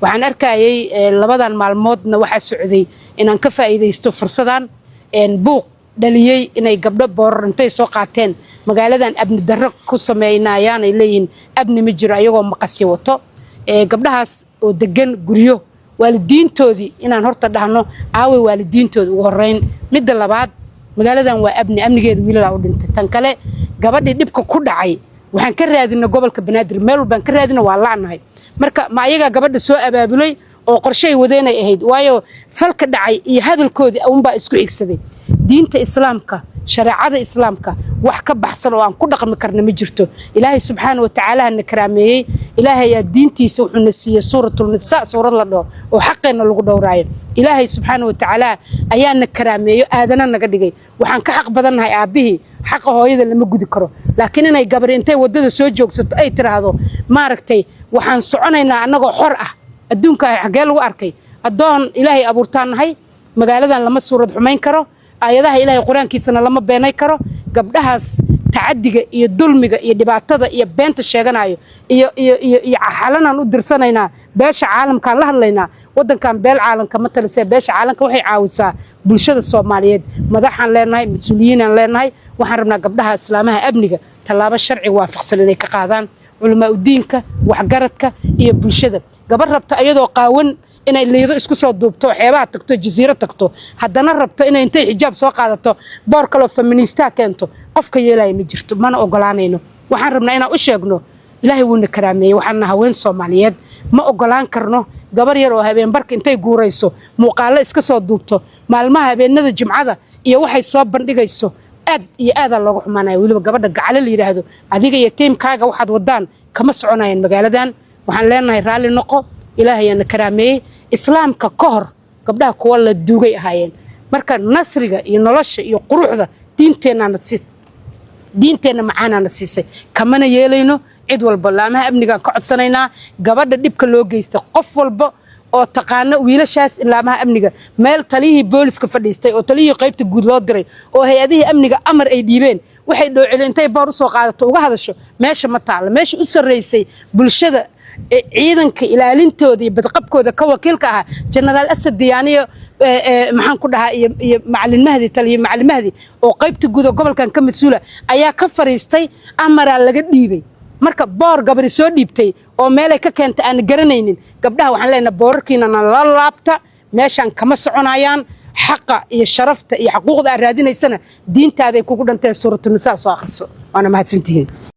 Waxaan arkayay labadan maalmoodna waxaa socday inaan ka faa'iidaysto fursadan buuq dhaliyey inay gabdho boorar intay soo qaateen magaaladan amni darro ku sameynayaan, ay leeyihiin amni ma jiro, ayagoo maqasyo wato. Gabdhahaas oo degan guryo waalidiintoodii, inaan horta dhahno aaway waalidiintooda ugu horeyn. Midda labaad, magaaladan waa amni, amnigeeda wiilalaa u dhintay. Tan kale, gabadhii dhibka ku dhacay waxaan ka raadinay gobolka Banaadir, meel walbaan ka raadina, waa la'nahay. Marka ma ayagaa gabadha soo abaabulay oo qorshay wadeenay ahayd? Waayo, falka dhacay iyo hadalkoodii unbaa isku xigsaday. Diinta Islaamka, shareecada Islaamka wax ka baxsan oo aan ku dhaqmi karna ma jirto. Ilaahay subxaana wa tacaala na karaameeyey. Ilaahay ayaa diintiisa wuxuuna siiyey Suuratulnisaa, suurad la dhaho oo xaqeenna lagu dhowraayo. Ilaahay subxaana wa tacaala ayaa na karaameeyo, aadana naga dhigay. Waxaan ka xaq badannahay aabbihii. Xaqa hooyada lama gudi karo, laakiin inay gabari intay waddada soo joogsato ay tiraahdo, maaragtay, waxaan soconaynaa annagoo xor ah, adduunka xaggee lagu arkay? Addoon Ilaahay abuurtaan nahay. Magaaladan lama suurad xumayn karo, aayadaha Ilaahay Qur-aankiisana lama beenay karo. Gabdhahaas tacadiga iyo dulmiga iyo dhibaatada iyo beenta sheeganayo iyo xalanaan u dirsanaynaa, beesha caalamkaan la hadlaynaa. Waddankan beel caalamka ma talisee, beesha caalamka waxay caawisaa bulshada Soomaaliyeed. Madaxaan leenahay, mas-uuliyiinaan leenahay. Waxaan rabnaa gabdhaha islaamaha amniga tallaabo sharci waafaqsan inay ka qaadaan, culamaa udiinka, waxgaradka iyo bulshada. Gabar rabta ayadoo qaawan inay Liido isku soo duubto, xeebaha tagto, Jasiiro tagto, haddana rabto inay intay xijaab soo qaadato boor kaloo feministaa keento, qofka yeelaya ma jirto, mana ogolaanayno. Waxaan rabnaa inaan u sheegno, Ilaahay wuuna karaameeyey, waxaana haween Soomaaliyeed. Ma ogolaan karno gabar yar oo habeenbarka intay guurayso muuqaallo iska soo duubto maalmaha habeenada Jimcada iyo waxay soo bandhigayso. Aad iyo aadaa looga xumaanaya. Weliba gabadha Gacale la yidhaahdo, adiga iyo tiimkaaga waxaad wadaan kama soconayaan magaaladan. Waxaan leenahay raalli noqo. Ilaahayaana karaameeyey. Islaamka ka hor gabdhaha kuwa la duugay ahaayeen. Marka nasriga iyo nolosha iyo quruxda diinteenna macaanaana siisay, kamana yeelayno cid walba. Laamaha amnigaan ka codsanaynaa gabadha dhibka loo geysta, qof walba oo taqaano wiilashaas, laamaha amniga, meel taliyihii booliska fadhiistay oo taliyihii qaybta guud loo diray oo hay-adihii amniga amar ay dhiibeen, waxay dhoocile intay boor usoo qaadato uga hadasho meesha ma taalla. Meesha u sarreysay bulshada, ciidanka ilaalintooda iyo badqabkooda ka wakiilka ahaa, Jenaraal Asad Diyaaniyo, maxaan ku dhahaa, iyo Macalin Mahdi, taliyo Macalin Mahdi oo qaybta guud oo gobolkan ka mas-uula ayaa ka fariistay, amaraa laga dhiibay. Marka boor gabari soo dhiibtay oo meelay ka keentay aan garanaynin, gabdhaha waxaan leenahay boorarkiina na la laabta, meeshaan kama soconayaan. Xaqa iyo sharafta iyo xaquuqda aad raadinaysana diintaaday kugu dhanteen. Suuratunisaa soo akhriso. Waana mahadsantihiin.